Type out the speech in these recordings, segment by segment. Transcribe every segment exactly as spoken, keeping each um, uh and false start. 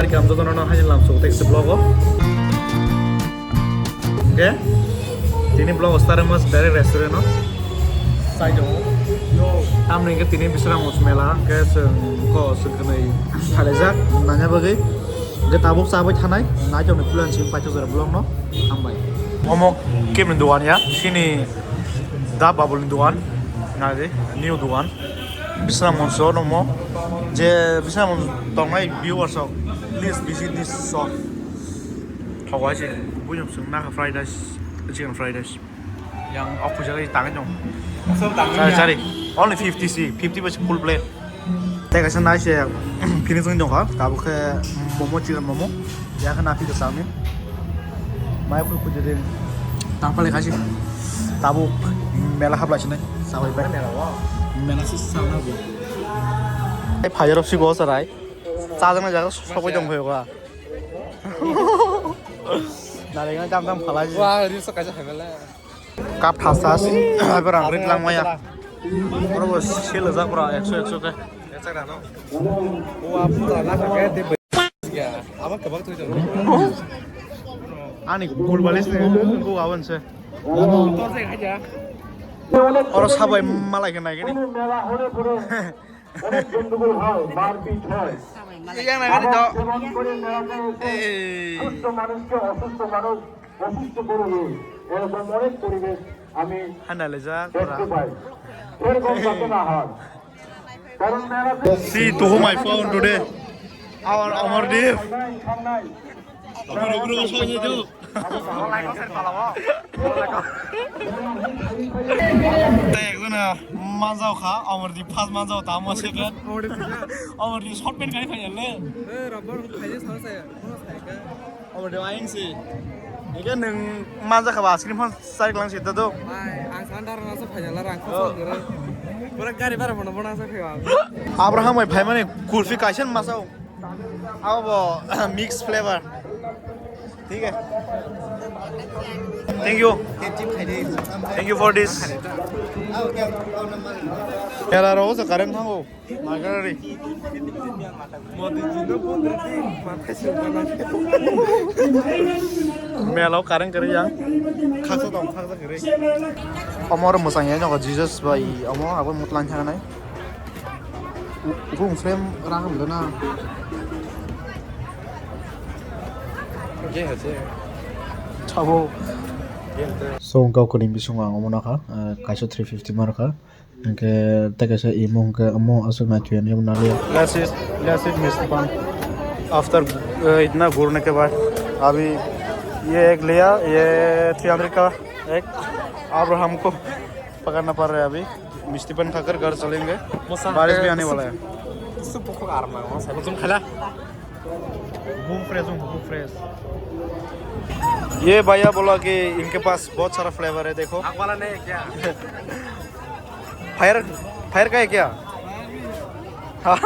Welcome jotono no haini lamsok text vlog o. Okay. Tini vlog o start mas direct restaurant o. Sai do. Tamni ke tini Bisramganj mela ke seng ko seng kenai salajak nanya bagwi. Ke tabuk sabai thanai nai tong plan sim paithak jora vlog no. Hambai. Omo kemni dugan ya? Sini Da Babul ni dugan. Nai de, new dugan. Bisramganj o nongmo. Je Bisramganj tongnai viewers rok, please visit this shop. Thok hai se, buino chwng nakha fried rice, chicken fried rice. Yang ok puja lagi tangai dong. Asal tangai. Sorry, ya. Sorry. Only fifty si, fifty bai full plate. Tei kaisa nai se, finish wng tongkha. Tabuk khe momo, chicken momo. Ya khe napi kwchangni. Mai khuk khuk jodi tangpale khaisi. Tabuk mela hapla sinai. Sabai bai. Mela si sana bo. Ai phajar si go sarai. Chajakna jaga sokoi tong phayo ga. Narengna jam jam khalai. Wah, ri so kaisa khaibele. Cup thasa, abo rang rit lang maya. Oro bo sale jak bra ekso ekso khe. Ekso rano. Wah, pura na kha khe de. Ya, abo kebak thoi jano. Ani cool balis ni ko awan se. Tor se khaja. Oro sabai malai khe nai khe ni. অনেক গন্ডগোল হয়, মারপিট হয়। Yang nang ani do. সেবন করে মেলাতে এসে এই। সুস্থ মানুষকে অসুস্থ মানুষ অসুস্থ করে দিয়ে এরকম অনেক পরিবেশ আমি Handa le jak দেখতে pura. পাই। সেরকম যাতে না হয়। কারণ মেলাতে See to whom I found today. Our Amardeep. খাই নাই, খান নাই। Bro, bro, so you do. Tei ekjona manjao kha, Amardeep first manjao, tamo second. Amardeep short pant kai phai le. Eh, rubber phai je sa sa, kono sai ka. Amardeep ayang si. Eke nung manja kha ba, ice cream phan sai klang si ta do. Ai, ang san dar na sa phai la, rang ko Oh. Sa dere. Pura gari bara bono bono sa phai ba. Abraham ai phai mane kulfi kaisa masao. Abo bo mix flavor. ठीक है। Thank you। Thank you for this। Era ro sa current thango. Magarari। Melo current kari yang. Khaksa tong khaksa kari. Omor musang ya nyoka Jesus bai omo abo mutlan thangnai. Bung frame rang le na. Sabo. So, kau kuni bisung ang omo nakha, eh, kaisa three fifty markha. Hingke tei kaisa imo hingke omo aswk nai thuya ni omo naliya. Let's eat, let's eat misti pan. After, eh, itna ghurne ke baad abhi ye ek liya, ye three hundred ka ek. Abraham ko pakarna pad raha hai abhi. Misti pan khaker ghar chalenge. Baris bhi aane wala hai. Sup ko arma, mo sa tum khala. Hum fresh, hum fresh. ये भैया बोला कि इनके पास बहुत सारा फ्लेवर है, देखो। आग वाला नहीं है क्या? फायर, फायर का है क्या? हाँ?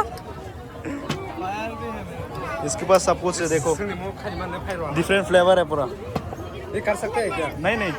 इसके पास सब कुछ है, देखो। Different flavor है पूरा। ये कर सकते हैं क्या? नहीं, नहीं।